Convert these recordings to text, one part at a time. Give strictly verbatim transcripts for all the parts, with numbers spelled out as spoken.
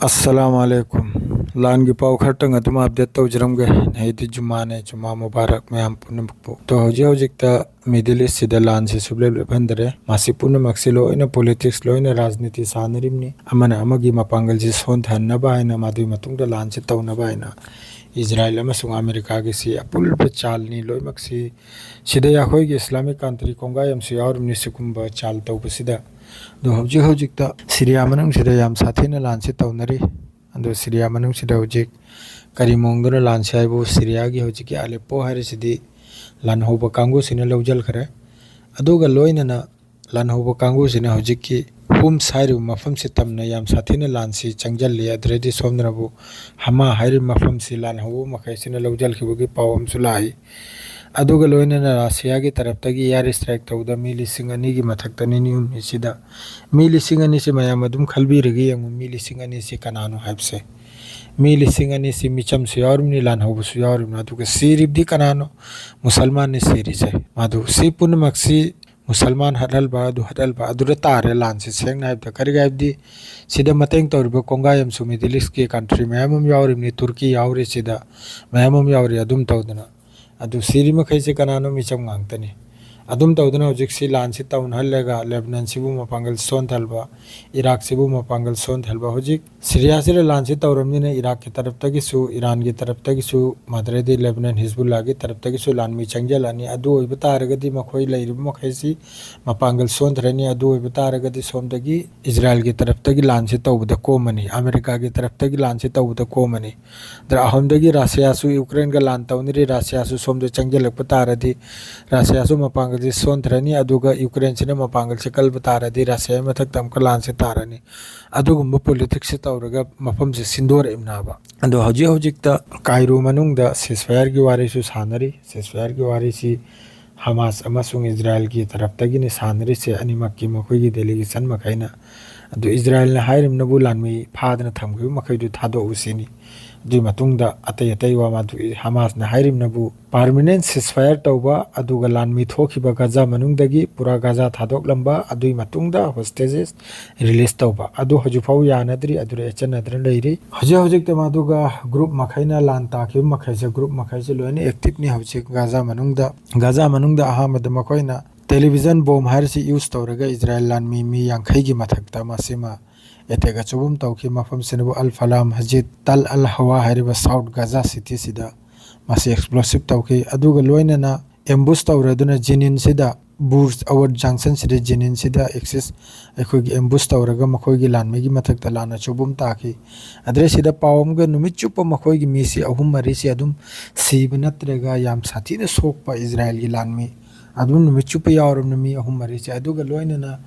ꯑꯁꯂꯥꯃꯨ ꯑꯂꯩꯀꯨꯝ꯫ ꯂꯥꯟꯒꯤ ꯄꯥꯎ ꯈꯔꯇꯪ ꯑꯗꯨꯝ ꯑꯞꯗꯦꯠ ꯇꯧꯖꯔꯝꯒꯦ꯫ ꯉꯁꯤꯗꯤ ꯖꯨꯃꯥꯅꯦ, ꯖꯨꯃꯥ ꯃꯨꯕꯥꯔꯛ ꯃꯌꯥꯝ ꯄꯨꯝꯅꯃꯛꯄꯨ꯫ ꯑꯗꯣ ꯍꯧꯖꯤꯛ ꯍꯧꯖꯤꯛꯇ ꯃꯤꯗꯜ ꯏꯁꯁꯤꯗ ꯂꯥꯟꯁꯤ ꯁꯨꯞꯂꯦꯞ ꯂꯦꯞꯍꯟꯗꯔꯦ꯫ ꯃꯁꯤ ꯄꯨꯝꯅꯃꯛꯁꯤ ꯂꯣꯏꯅ ꯄꯣꯂꯤꯇꯤꯛꯁ, ꯂꯣꯏꯅ ꯔꯥꯖꯅꯤꯇꯤ ꯁꯥꯟꯅꯔꯤꯕꯅꯤ꯫ ꯑꯃꯅ ꯑꯃꯒꯤ ꯃꯄꯥꯡꯒꯜꯁꯤ ꯁꯣꯟꯊꯍꯟꯅꯕ ꯍꯥꯏꯅ, ꯃꯗꯨꯒꯤ ꯃꯇꯨꯡꯗ ꯂꯥꯟꯁꯤ ꯇꯧꯅꯕ ꯍꯥꯏꯅ ꯏꯖꯔꯥꯏꯜ ꯑꯃꯁꯨꯡ ꯑꯃꯦꯔꯤꯀꯥꯒꯤꯁꯤ ꯑꯄꯨꯜꯕ ꯆꯥꯜꯅꯤ꯫ ꯂꯣꯏꯅꯃꯛꯁꯤ ꯁꯤꯗ ꯑꯩꯈꯣꯏꯒꯤ ꯏꯁꯂꯥꯃꯤꯛ ꯀꯟꯇ꯭ꯔꯤ ꯀꯣꯡꯒꯥꯏ ꯑꯃꯁꯨ ꯌꯥꯎꯔꯤꯕꯅꯤ ꯁꯤꯒꯨꯝꯕ ꯆꯥꯜ ꯇꯧꯕꯁꯤꯗ꯫ ꯑꯗꯣ ꯍꯧꯖꯤꯛ ꯍꯧꯖꯤꯛꯇ ꯁꯤꯔꯤꯌꯥ ꯃꯅꯨꯡꯁꯤꯗ ꯌꯥꯝ ꯁꯥꯊꯤꯅ ꯂꯥꯟꯁꯤ ꯇꯧꯅꯔꯤ꯫ ꯑꯗꯣ ꯁꯤꯔꯤꯌꯥ ꯃꯅꯨꯡꯁꯤꯗ ꯍꯧꯖꯤꯛ ꯀꯔꯤ ꯃꯑꯣꯡꯗꯅꯣ ꯂꯥꯟꯁꯤ ꯍꯥꯏꯕꯨ, ꯁꯤꯔꯤꯌꯥꯒꯤ ꯍꯧꯖꯤꯛꯀꯤ ꯑꯂꯦꯞꯄꯣ ꯍꯥꯏꯔꯤꯁꯤꯗꯤ ꯂꯥꯟꯍꯧꯕ ꯀꯥꯡꯕꯨꯁꯤꯅ ꯂꯧꯁꯤꯟꯈ꯭ꯔꯦ꯫ ꯑꯗꯨꯒ ꯂꯣꯏꯅꯅ ꯂꯥꯟꯍꯧꯕ ꯀꯥꯡꯕꯨꯁꯤꯅ ꯍꯧꯖꯤꯛꯀꯤ ꯍꯨꯝꯁ ꯍꯥꯏꯔꯤꯕ ꯃꯐꯝꯁꯤ ꯇꯝꯅ ꯌꯥꯝ ꯁꯥꯊꯤꯅ ꯂꯥꯟꯁꯤ ꯆꯪꯁꯤꯜꯂꯤ꯫ ꯑꯗꯨꯗꯩꯗꯤ ꯁꯣꯝꯗꯅꯕꯨ ꯍꯃꯥ ꯍꯥꯏꯔꯤꯕ ꯃꯐꯝꯁꯤ ꯂꯥꯟꯍꯧꯕ ꯃꯈꯩꯁꯤꯅ ꯂꯧꯁꯤꯟꯈꯤꯕꯒꯤ ꯄꯥꯎ ꯑꯃꯁꯨ ꯂꯥꯛꯏ꯫ ꯑꯗꯨꯒ ꯂꯣꯏꯅꯅ ꯔꯁꯤꯌꯥꯒꯤ ꯇꯔꯞꯇꯒꯤ ꯑꯦꯌꯥꯔ ꯏꯁꯇ꯭ꯔꯥꯏꯛ ꯇꯧꯕꯗ ꯃꯤ ꯂꯤꯁꯤꯡ ꯑꯅꯤꯒꯤ ꯃꯊꯛꯇꯅꯤ ꯅꯤꯌꯨꯝ ꯑꯁꯤꯗ꯫ ꯃꯤ ꯂꯤꯁꯤꯡ ꯑꯅꯤꯁꯤ ꯃꯌꯥꯝ ꯑꯗꯨꯝ ꯈꯜꯕꯤꯔꯒ ꯌꯦꯡꯉꯨ, ꯃꯤ ꯂꯤꯁꯤꯡ ꯑꯅꯤꯁꯤ ꯀꯅꯥꯅꯣ ꯍꯥꯏꯕꯁꯦ꯫ ꯃꯤ ꯂꯤꯁꯤꯡ ꯑꯅꯤꯁꯤ ꯃꯤꯆꯝꯁꯨ ꯌꯥꯎꯔꯤꯕꯅꯤ, ꯂꯥꯟꯍꯧꯕꯁꯨ ꯌꯥꯎꯔꯤꯕꯅꯤ꯫ ꯑꯗꯨꯒ ꯁꯤꯔꯤꯕꯗꯤ ꯀꯅꯥꯅꯣ? ꯃꯨꯁꯜꯃꯥꯟꯅꯤ ꯁꯤꯔꯤꯁꯦ꯫ ꯃꯗꯨ ꯁꯤ ꯄꯨꯝꯅꯃꯛꯁꯤ ꯃꯨꯁꯜꯃꯥꯟ ꯍꯠꯍꯜꯕ, ꯑꯗꯨ ꯍꯠꯍꯜꯕ, ꯑꯗꯨꯗ ꯇꯥꯔꯦ ꯂꯥꯟꯁꯦ꯫ ꯁꯦꯡꯅ ꯍꯥꯏꯕꯗ, ꯀꯔꯤꯒꯤ ꯍꯥꯏꯕꯗꯤ, ꯁꯤꯗ ꯃꯇꯦꯡ ꯇꯧꯔꯤꯕ ꯀꯣꯡꯒꯥꯏ ꯑꯃꯁꯨ ꯃꯤꯗꯜ ꯏꯁꯀꯤ ꯀꯟꯇ꯭ꯔꯤ ꯃꯌꯥꯝ ꯑꯃ ꯌꯥꯎꯔꯤꯕꯅꯤ, ꯇꯨꯔꯀꯤ ꯌꯥꯎꯔꯤ, ꯁꯤꯗ ꯃꯌꯥꯝ ꯑꯃ ꯌꯥꯎꯔꯤ꯫ ꯑꯗꯨꯝ ꯇꯧꯗꯅ, ꯑꯗꯨ ꯁꯤꯔꯤ ꯃꯈꯩꯁꯦ ꯀꯅꯥꯅꯣ? ꯃꯤꯆꯝ ꯉꯥꯛꯇꯅꯤ꯫ ꯑꯗꯨꯝ ꯇꯧꯗꯅ ꯍꯧꯖꯤꯛꯁꯤ ꯂꯥꯟꯁꯤ ꯇꯧꯅꯍꯜꯂꯒ ꯂꯦꯕꯅꯟꯁꯤꯕꯨ ꯃꯄꯥꯡꯒꯜ ꯁꯣꯟꯊꯍꯜꯕ, ꯏꯔꯥꯛꯁꯤꯕꯨ ꯃꯄꯥꯡꯒꯜ ꯁꯣꯟꯊꯍꯜꯕ꯫ ꯍꯧꯖꯤꯛ ꯁꯤꯔꯤꯌꯥꯁꯤꯗ ꯂꯥꯟꯁꯤ ꯇꯧꯔꯕꯅꯤꯅ ꯏꯔꯥꯛꯀꯤ ꯇꯔꯞꯇꯒꯤꯁꯨ, ꯏꯔꯥꯟꯒꯤ ꯇꯔꯞꯇꯒꯤꯁꯨ, ꯃꯗꯨꯗꯩꯗꯤ ꯂꯦꯕꯅꯟ ꯍꯤꯖꯕꯨꯜꯂꯥꯒꯤ ꯇꯔꯞꯇꯒꯤꯁꯨ ꯂꯥꯟꯃꯤ ꯆꯪꯁꯤꯜꯂꯛꯑꯅꯤ꯫ ꯑꯗꯨ ꯑꯣꯏꯕ ꯇꯥꯔꯒꯗꯤ ꯃꯈꯣꯏ ꯂꯩꯔꯤꯕ ꯃꯈꯩꯁꯤ ꯃꯄꯥꯡꯒꯜ ꯁꯣꯟꯊꯔꯅꯤ꯫ ꯑꯗꯨ ꯑꯣꯏꯕ ꯇꯥꯔꯒꯗꯤ ꯁꯣꯝꯗꯒꯤ ꯏꯖꯔꯥꯏꯜꯒꯤ ꯇꯔꯞꯇꯒꯤ ꯂꯥꯟꯁꯤ ꯇꯧꯕꯗ ꯀꯣꯝꯃꯅꯤ, ꯑꯃꯦꯔꯤꯀꯥꯒꯤ ꯇꯔꯞꯇꯒꯤ ꯂꯥꯟꯁꯤ ꯇꯧꯕꯗ ꯀꯣꯝꯃꯅꯤ꯫ ꯑꯗ ꯑꯍꯨꯝꯗꯒꯤ ꯔꯁꯤꯌꯥꯁꯨ ꯌꯨꯀ꯭ꯔꯦꯟꯒ ꯂꯥꯟ ꯇꯧꯅꯔꯤ, ꯔꯁꯤꯌꯥꯁꯨ ꯁꯣꯝꯗ ꯆꯪꯁꯤꯜꯂꯛꯄ ꯇꯥꯔꯗꯤ ꯔꯁꯤꯌꯥꯁꯨ ꯃꯄꯥꯡꯒꯜꯁꯤ ꯁꯣꯟꯊꯔꯅꯤ, ꯑꯗꯨꯒ ꯌꯨꯀ꯭ꯔꯦꯟꯁꯤꯅ ꯃꯄꯥꯡꯒꯜꯁꯤ ꯀꯜꯕ ꯇꯥꯔꯗꯤ ꯔꯁꯤꯌꯥꯒꯤ ꯃꯊꯛꯇ ꯑꯃꯨꯛꯀ ꯂꯥꯟꯁꯤ ꯇꯥꯔꯅꯤ꯫ ꯑꯗꯨꯒꯨꯝꯕ ꯄꯣꯂꯤꯇꯤꯛꯁꯁꯦ ꯇꯧꯔꯒ ꯃꯐꯝꯁꯦ ꯁꯤꯟꯗꯣꯔꯛꯏꯕꯅꯦꯕ꯫ ꯑꯗꯣ ꯍꯧꯖꯤꯛ ꯍꯧꯖꯤꯛꯇ ꯀꯥꯏꯔꯣ ꯃꯅꯨꯡꯗ ꯁꯤꯁꯐꯥꯌꯔꯒꯤ ꯋꯥꯔꯤꯁꯨ ꯁꯥꯟꯅꯔꯤ꯫ ꯁꯤꯁꯐꯥꯌꯔꯒꯤ ꯋꯥꯔꯤꯁꯤ ꯍꯃꯥꯁ ꯑꯃꯁꯨꯡ ꯏꯖꯔꯥꯏꯜꯒꯤ ꯇꯔꯞꯇꯒꯤꯅꯤ ꯁꯥꯟꯅꯔꯤꯁꯦ, ꯑꯅꯤꯃꯛꯀꯤ ꯃꯈꯣꯏꯒꯤ ꯗꯦꯂꯤꯒꯦꯁꯟ ꯃꯈꯩꯅ꯫ ꯑꯗꯨ ꯏꯖꯔꯥꯌꯦꯜꯅ ꯍꯥꯏꯔꯤꯕꯅꯕꯨ ꯂꯥꯟꯃꯤ ꯐꯥꯗꯅ ꯊꯝꯈꯤꯕ ꯃꯈꯩꯗꯨ ꯊꯥꯗꯣꯛꯎ ꯁꯤꯅꯤ꯫ ꯑꯗꯨꯒꯤ ꯃꯇꯨꯡꯗ ꯑꯇꯩ ꯑꯇꯩ ꯋꯥ ꯃꯗꯨ ꯍꯃꯥꯁꯅ ꯍꯥꯏꯔꯤꯕꯅꯕꯨ permanent ceasefire ꯇꯧꯕ, ꯑꯗꯨꯒ ꯂꯥꯟꯃꯤ ꯊꯣꯛꯈꯤꯕ ꯒꯖꯥ ꯃꯅꯨꯡꯗꯒꯤ ꯄꯨꯔꯥ ꯒꯖꯥ ꯊꯥꯗꯣꯛꯂꯝꯕ, ꯑꯗꯨꯒꯤ ꯃꯇꯨꯡꯗ hostages release ꯇꯧꯕ, ꯑꯗꯨ ꯍꯧꯖꯤꯛꯐꯥꯎ ꯌꯥꯅꯗ꯭ꯔꯤ꯫ ꯑꯗꯨꯗ ꯌꯦꯠꯆꯟꯅꯗꯅ ꯂꯩꯔꯤ꯫ ꯍꯧꯖꯤꯛ ꯍꯧꯖꯤꯛꯇ ꯃꯗꯨꯒ group ꯃꯈꯩꯅ ꯂꯥꯟ ꯇꯥꯈꯤꯕ ꯃꯈꯩꯁꯦ, group ꯃꯈꯩꯁꯦ ꯂꯣꯏꯅ activeꯅꯤ ꯍꯧꯖꯤꯛ ꯒꯖꯥ ꯃꯅꯨꯡꯗ꯫ ꯒꯖꯥ ꯃꯅꯨꯡꯗ ꯑꯍꯥꯟꯕꯗ ꯃꯈꯣꯏꯅ television bomb ꯍꯥꯏꯔꯤꯁꯤ use ꯇꯧꯔꯒ ꯏꯖꯔꯥꯌꯦꯜ ꯂꯥꯟꯃꯤ ꯃꯤ ꯌꯥꯡꯈꯩꯒꯤ ꯃꯊꯛꯇ ꯃꯁꯤꯃ attack ꯑꯆꯧꯕ ꯑꯃ ꯇꯧꯈꯤ꯫ ꯃꯐꯝꯁꯤꯅꯕꯨ ꯑꯜ ꯐꯂꯥ ꯃꯁꯖꯤꯗ, ꯇꯜ ꯑꯜ ꯍꯋꯥ ꯍꯥꯏꯔꯤꯕ South Gaza Cityꯁꯤꯗ ꯃꯁꯤ explosive ꯇꯧꯈꯤ꯫ ꯑꯗꯨꯒ ꯂꯣꯏꯅꯅ ambush ꯇꯧꯔꯗꯨꯅ ꯖꯦꯅꯤꯟꯁꯤꯗ, ꯕꯨꯔꯖ ꯑꯋꯥꯔ junctionꯁꯤꯗ, ꯖꯦꯅꯤꯟꯁꯤꯗ Axis ꯑꯩꯈꯣꯏꯒꯤ ambush ꯇꯧꯔꯒ ꯃꯈꯣꯏꯒꯤ ꯂꯥꯟꯃꯤꯒꯤ ꯃꯊꯛꯇ ꯂꯥꯟ ꯑꯆꯧꯕ ꯑꯃ ꯇꯥꯈꯤ꯫ ꯑꯗꯨꯗꯩ ꯁꯤꯗ ꯄꯥꯎ ꯑꯃꯒ, ꯅꯨꯃꯤꯠ ꯆꯨꯞꯄ ꯃꯈꯣꯏꯒꯤ ꯃꯤꯁꯤ ꯑꯍꯨꯝ ꯃꯔꯤꯁꯤ ꯑꯗꯨꯝ ꯁꯤꯕ ꯅꯠꯇ꯭ꯔꯒ ꯌꯥꯝ ꯁꯥꯊꯤꯅ ꯁꯣꯛꯄ ꯏꯖꯔꯥꯌꯦꯜꯒꯤ ꯂꯥꯟꯃꯤ ꯑꯗꯨꯝ ꯅꯨꯃꯤꯠ ꯆꯨꯞꯄ ꯌꯥꯎꯔꯕꯅꯤ, ꯃꯤ ꯑꯍꯨꯝ ꯃꯔꯤꯁꯦ꯫ ꯑꯗꯨꯒ ꯂꯣꯏꯅꯅ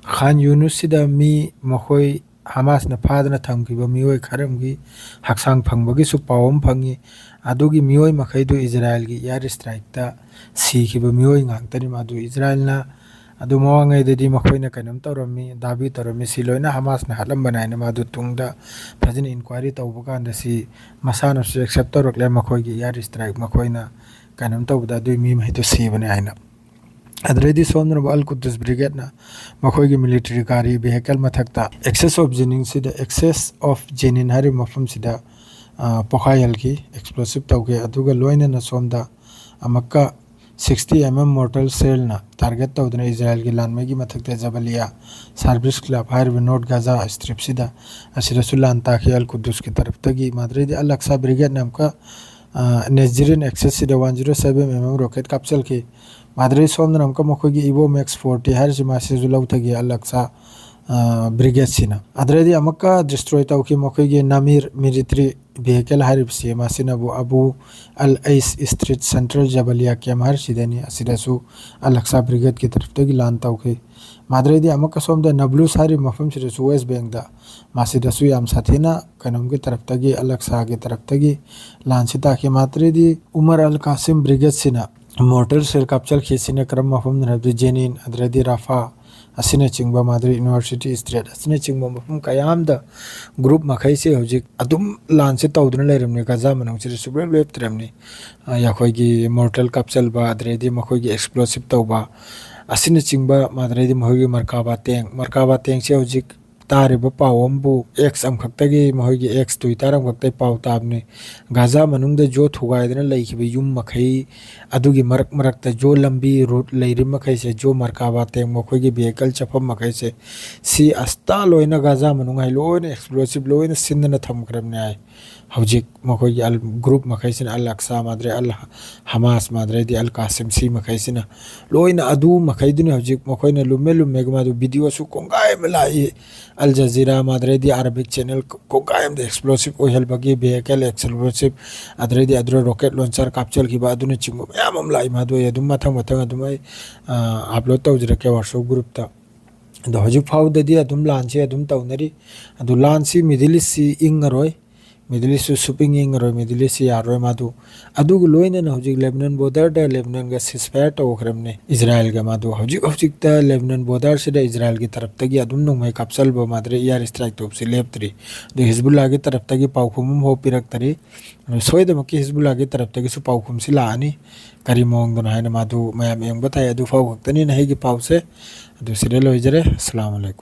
ꯈꯥꯟ ꯌꯨꯅꯨꯁꯁꯤꯗ ꯃꯤ ꯃꯈꯣꯏ ꯍꯃꯥꯁꯅ ꯐꯥꯗꯅ ꯊꯝꯈꯤꯕ ꯃꯤꯑꯣꯏ ꯈꯔ ꯑꯃꯒꯤ ꯍꯛꯆꯥꯡ ꯐꯪꯕꯒꯤꯁꯨ ꯄꯥꯎ ꯑꯃ ꯐꯪꯉꯤ꯫ ꯑꯗꯨꯒꯤ ꯃꯤꯑꯣꯏ ꯃꯈꯩꯗꯨ ꯏꯖꯔꯥꯌꯦꯜꯒꯤ air strikeꯇ ꯁꯤꯈꯤꯕ ꯃꯤꯑꯣꯏ ꯉꯥꯛꯇꯅꯤ꯫ ꯃꯗꯨ ꯏꯖꯔꯥꯌꯦꯜꯅ ꯑꯗꯨ ꯃꯃꯥꯡꯉꯩꯗꯗꯤ ꯃꯈꯣꯏꯅ ꯀꯩꯅꯣꯝ ꯇꯧꯔꯝꯃꯤ, ꯗꯥꯕꯤ ꯇꯧꯔꯝꯃꯤ, ꯁꯤ ꯂꯣꯏꯅ ꯍꯃꯥꯁꯅ ꯍꯥꯠꯂꯝꯕꯅꯤ ꯍꯥꯏꯅ ꯃꯗꯨ ꯇꯨꯡꯗ ꯐꯖꯅ inquiry ꯇꯧꯕ ꯀꯥꯟꯗ ꯁꯤ ꯃꯁꯥꯅꯁꯨ accept ꯇꯧꯔꯛꯂꯦ, ꯃꯈꯣꯏꯒꯤ air strike ꯃꯈꯣꯏꯅ ꯀꯩꯅꯣꯝ ꯇꯧꯕꯗ ꯑꯗꯨꯒꯤ ꯃꯤ ꯃꯈꯩꯗꯨ ꯁꯤꯕꯅꯤ ꯍꯥꯏꯅ꯫ ꯑꯗꯨꯗꯩꯗꯤ ꯁꯣꯝꯗꯅ ꯑꯜ ꯀꯨꯗꯨꯁ ꯕ꯭ꯔꯤꯒꯦꯗꯅ ꯃꯈꯣꯏꯒꯤ military ꯒꯥꯔꯤ vehicle ꯃꯊꯛꯇ Axis of ꯖꯦꯅꯤꯟꯁꯤꯗ, Axis of ꯖꯦꯅꯤꯟ ꯍꯥꯏꯔꯤꯕ ꯃꯐꯝꯁꯤꯗ, ꯑ, ꯄꯣꯈꯥꯏꯍꯜꯈꯤ, explosive ꯇꯧꯈꯤ꯫ ꯑꯗꯨꯒ ꯂꯣꯏꯅꯅ ꯁꯣꯝꯗ ꯑꯃꯨꯛꯀ sixty M M mortar shellꯅ target ꯇꯧꯗꯨꯅ ꯏꯖꯔꯥꯌꯦꯜꯒꯤ ꯂꯥꯟꯃꯤꯒꯤ ꯃꯊꯛꯇ ꯖꯕꯂꯤꯌꯥ service club ꯍꯥꯏꯔꯤꯕ North Gaza Stripꯁꯤꯗ, ꯑꯁꯤꯗꯁꯨ ꯂꯥꯟ ꯇꯥꯈꯤ ꯑꯜ ꯀꯨꯗꯨꯁꯀꯤ ꯇꯔꯞꯇꯒꯤ꯫ ꯃꯗꯨꯗꯩꯗꯤ ꯑꯜ ꯑꯛꯁꯥ ꯕ꯭ꯔꯤꯒꯦꯗꯅ ꯑꯃꯨꯛꯀ, ꯑ, ꯅꯦꯖꯤꯔꯤꯟ Axisꯁꯤꯗ one zero seven M M rocket ꯀꯥꯞꯆꯜꯈꯤ꯫ ꯃꯗꯨꯗꯩ ꯁꯣꯝꯗꯅ ꯑꯃꯨꯛꯀ ꯃꯈꯣꯏꯒꯤ Evo Max forty ꯍꯥꯏꯔꯤꯁꯤ ꯃꯁꯤꯁꯨ ꯂꯧꯊꯈꯤ ꯑꯜ ꯑꯛꯁꯥ, ꯑ, ꯕ꯭ꯔꯤꯒꯦꯗꯁꯤꯅ꯫ ꯑꯗꯨꯗꯩꯗꯤ ꯑꯃꯨꯛꯀ destroy ꯇꯧꯈꯤ ꯃꯈꯣꯏꯒꯤ ꯅꯃꯤꯔ military vehicle ꯍꯥꯏꯔꯤꯕꯁꯤ, ꯃꯁꯤꯅꯕꯨ ꯑꯕꯨ ꯑꯜ ꯑꯩꯁ ꯁ꯭ꯇ꯭ꯔꯤꯠ ꯁꯦꯟꯇ꯭ꯔꯦꯜ ꯖꯕꯂꯤꯌꯥ ꯀꯦꯝ ꯍꯥꯏꯔꯤꯁꯤꯗꯅꯤ꯫ ꯑꯁꯤꯗꯁꯨ ꯑꯜ ꯑꯛꯁꯥ ꯕ꯭ꯔꯤꯒꯦꯗꯀꯤ ꯇꯔꯞꯇꯒꯤ ꯂꯥꯟ ꯇꯧꯈꯤ꯫ ꯃꯗꯨꯗꯩꯗꯤ ꯑꯃꯨꯛꯀ ꯁꯣꯝꯗ ꯅꯕ꯭ꯂꯨꯁ ꯍꯥꯏꯔꯤꯕ ꯃꯐꯝꯁꯤꯗꯁꯨ West Bankꯗ, ꯃꯁꯤꯗꯁꯨ ꯌꯥꯝ ꯁꯥꯊꯤꯅ ꯀꯩꯅꯣꯝꯒꯤ ꯇꯔꯞꯇꯒꯤ, ꯑꯜ ꯑꯛꯁꯥꯒꯤ ꯇꯔꯞꯇꯒꯤ ꯂꯥꯟꯁꯤ ꯇꯥꯈꯤ꯫ ꯃꯗꯨꯗꯩꯗꯤ ꯎꯃꯔ ꯑꯜ ꯀꯥꯁꯤꯝ ꯕ꯭ꯔꯤꯒꯦꯗꯁꯤꯅ mortar shell ꯀꯥꯞꯆꯔꯛꯈꯤ꯫ ꯁꯤꯅ ꯀꯔꯝꯕ ꯃꯐꯝꯗꯅꯣ ꯍꯥꯏꯕꯗꯤ ꯖꯦꯅꯤꯟ, ꯑꯗꯨꯗꯩꯗꯤ ꯔꯥꯐꯥ, ꯑꯁꯤꯅꯆꯤꯡꯕ ꯃꯗꯨꯗꯤ ꯌꯨꯅꯤꯚꯔꯁꯤꯇꯤ ꯏꯁꯇ꯭ꯔꯦꯠ ꯑꯁꯤꯅꯆꯤꯡꯕ ꯃꯐꯝ ꯀꯌꯥ ꯑꯃꯗ ꯒ꯭ꯔꯨꯞ ꯃꯈꯩꯁꯦ ꯍꯧꯖꯤꯛ ꯑꯗꯨꯝ ꯂꯥꯟꯁꯦ ꯇꯧꯗꯨꯅ ꯂꯩꯔꯝꯅꯤ꯫ ꯒꯥꯖꯥ ꯃꯅꯨꯡꯁꯤꯗ ꯁꯨꯡꯂꯦꯞ ꯂꯦꯞꯇ꯭ꯔꯕꯅꯤ꯫ ꯑ, ꯑꯩꯈꯣꯏꯒꯤ ꯃꯣꯔꯇꯦꯜ ꯀꯥꯞꯆꯜꯕ, ꯑꯗꯩꯗꯤ ꯃꯈꯣꯏꯒꯤ ꯑꯦꯛꯁꯄ꯭ꯂꯣꯁꯤꯞ ꯇꯧꯕ ꯑꯁꯤꯅꯆꯤꯡꯕ, ꯑꯗꯩꯗꯤ ꯃꯈꯣꯏꯒꯤ ꯃꯔꯀꯥꯕꯥ ꯇꯦꯡ, ꯃꯔꯀꯥꯕꯥ ꯇꯦꯡꯁꯦ ꯍꯧꯖꯤꯛ ꯇꯥꯔꯤꯕ ꯄꯥꯎ ꯑꯃꯕꯨ ꯑꯦꯛꯁ ꯑꯃꯈꯛꯇꯒꯤ, ꯃꯈꯣꯏꯒꯤ ꯑꯦꯛꯁ ꯇ꯭ꯋꯤꯇꯔ ꯑꯃꯈꯛꯇꯒꯤ ꯄꯥꯎ ꯇꯥꯕꯅꯤ꯫ ꯒꯥꯖꯥ ꯃꯅꯨꯡꯗ ꯖꯣ ꯊꯨꯒꯥꯏꯗꯅ ꯂꯩꯈꯤꯕ ꯌꯨꯝ ꯃꯈꯩ ꯑꯗꯨꯒꯤ ꯃꯔꯛ ꯃꯔꯛꯇ ꯖꯣ ꯂꯝꯕꯤ ꯔꯨꯠ ꯂꯩꯔꯤ ꯃꯈꯩꯁꯦ, ꯖꯣ ꯃꯔꯀꯥꯕꯥ ꯇꯦꯡ ꯃꯈꯣꯏꯒꯤ ꯚꯤꯍꯤꯀꯜ ꯆꯠꯐꯝ ꯃꯈꯩꯁꯦ, ꯁꯤ ꯑꯁꯇꯥ ꯂꯣꯏꯅ ꯒꯥꯖꯥ ꯃꯅꯨꯡ ꯍꯥꯏ ꯂꯣꯏꯅ ꯑꯦꯛꯁꯄ꯭ꯂꯣꯁꯤꯞ ꯂꯣꯏꯅ ꯁꯤꯟꯗꯅ ꯊꯝꯈ꯭ꯔꯕꯅꯤ ꯍꯥꯏ꯫ ꯍꯧꯖꯤꯛ ꯃꯈꯣꯏꯒꯤ ꯑꯜ ꯒ꯭ꯔꯨꯞ ꯃꯈꯩꯁꯤꯅ, ꯑꯜ ꯑꯛꯁꯥ ꯃꯥꯗ꯭ꯔꯦ, ꯑꯜ ꯍꯃꯥꯁ ꯃꯥꯗ꯭ꯔꯦꯗꯤ ꯑꯜ ꯀꯥꯁꯤꯝ, ꯁꯤ ꯃꯈꯩꯁꯤꯅ ꯂꯣꯏꯅ ꯑꯗꯨ ꯃꯈꯩꯗꯨꯅꯤ ꯍꯧꯖꯤꯛ ꯃꯈꯣꯏꯅ ꯂꯨꯝꯃꯦ ꯂꯨꯝꯃꯦꯒ ꯃꯗꯨ ꯚꯤꯗꯤꯑꯣꯁꯨ ꯀꯣꯡꯒꯥꯏ ꯑꯃ ꯂꯥꯛꯏ꯫ ꯑꯜ ꯖꯖꯤꯔꯥ ꯃꯥꯗ꯭ꯔꯦꯗꯤ ꯑꯔꯥꯕꯤꯛ ꯆꯦꯅꯦꯜ ꯀꯣꯡꯒꯥꯏ ꯑꯃꯗ ꯑꯦꯛꯁꯄ꯭ꯂꯣꯁꯤꯞ ꯑꯣꯏꯍꯟꯕꯒꯤ ꯚꯤꯍꯤꯀꯜ ꯑꯦꯛꯁꯄ꯭ꯂꯣꯁꯤꯞ, ꯑꯗꯨꯗꯩꯗꯤ ꯑꯗꯨꯗ ꯔꯣꯀꯦꯠ ꯂꯣꯟꯆꯔ ꯀꯥꯞꯆꯈꯤꯕ ꯑꯗꯨꯅꯆꯤꯡꯕ ꯃꯌꯥꯝ ꯑꯃ ꯂꯥꯛꯏ꯫ ꯃꯗꯨ ꯑꯩ ꯑꯗꯨꯝ ꯃꯊꯪ ꯃꯊꯪ ꯑꯗꯨꯝ ꯑꯩ, ꯑ, ꯑꯞꯂꯣꯗ ꯇꯧꯖꯔꯛꯀꯦ ꯋꯥꯠꯁꯑꯦꯞ ꯒ꯭ꯔꯨꯞꯇ꯫ ꯑꯗꯣ ꯍꯧꯖꯤꯛ ꯐꯥꯎꯗꯗꯤ ꯑꯗꯨꯝ ꯂꯥꯟꯁꯤ ꯑꯗꯨꯝ ꯇꯧꯅꯔꯤ꯫ ꯑꯗꯨ ꯂꯥꯟꯁꯤ ꯃꯤꯗꯜ ꯏꯁꯁꯤ ꯏꯪꯉꯔꯣꯏ, ꯃꯤꯗꯜ ꯏꯁꯁꯨ ꯁꯨꯞꯏꯪ ꯏꯪꯉꯔꯣꯏ, ꯃꯤꯗꯜ ꯏꯁꯁꯤ ꯌꯥꯔꯔꯣꯏ꯫ ꯃꯗꯨ ꯑꯗꯨꯒ ꯂꯣꯏꯅꯅ ꯍꯧꯖꯤꯛ ꯂꯦꯕꯅꯟ ꯕꯣꯔꯗꯔꯗ ꯂꯦꯕꯅꯟꯒ ꯁꯤꯁꯐꯥꯌꯔ ꯇꯧꯈ꯭ꯔꯕꯅꯤ ꯏꯖꯔꯥꯏꯜꯒ꯫ ꯃꯗꯨ ꯍꯧꯖꯤꯛ ꯍꯧꯖꯤꯛꯇ ꯂꯦꯕꯅꯟ ꯕꯣꯔꯗꯔꯁꯤꯗ ꯏꯖꯔꯥꯏꯜꯒꯤ ꯇꯔꯞꯇꯒꯤ ꯑꯗꯨꯝ ꯅꯣꯡꯃꯩ ꯀꯥꯞꯆꯜꯕ ꯃꯥꯗ꯭ꯔꯦ, ꯏꯌꯥꯔ ꯏꯁꯇ꯭ꯔꯥꯏꯛ ꯇꯧꯕꯁꯤ ꯂꯦꯞꯇ꯭ꯔꯤ꯫ ꯑꯗꯨ ꯍꯤꯖꯕꯨꯜꯂꯥꯒꯤ ꯇꯔꯞꯇꯒꯤ ꯄꯥꯎꯈꯨꯝ ꯑꯃꯐꯥꯎ ꯄꯤꯔꯛꯇꯔꯤ꯫ ꯑꯗꯨ ꯁꯣꯏꯗꯃꯛꯀꯤ ꯍꯤꯖꯕꯨꯜꯂꯥꯒꯤ ꯇꯔꯞꯇꯒꯤꯁꯨ ꯄꯥꯎꯈꯨꯝꯁꯤ ꯂꯥꯛꯑꯅꯤ꯫ ꯀꯔꯤ ꯃꯑꯣꯡꯗꯅꯣ ꯍꯥꯏꯅ ꯃꯗꯨ ꯃꯌꯥꯝ ꯌꯦꯡꯕ ꯇꯥꯏ꯫ ꯑꯗꯨ ꯐꯥꯎ ꯈꯛꯇꯅꯤꯅ ꯑꯩꯒꯤ ꯄꯥꯎꯁꯦ꯫ ꯑꯗꯨ ꯁꯤꯗ ꯂꯣꯏꯖꯔꯦ꯫ ꯑꯁꯂꯥꯃꯨ ꯑꯂꯩꯀꯨꯝ꯫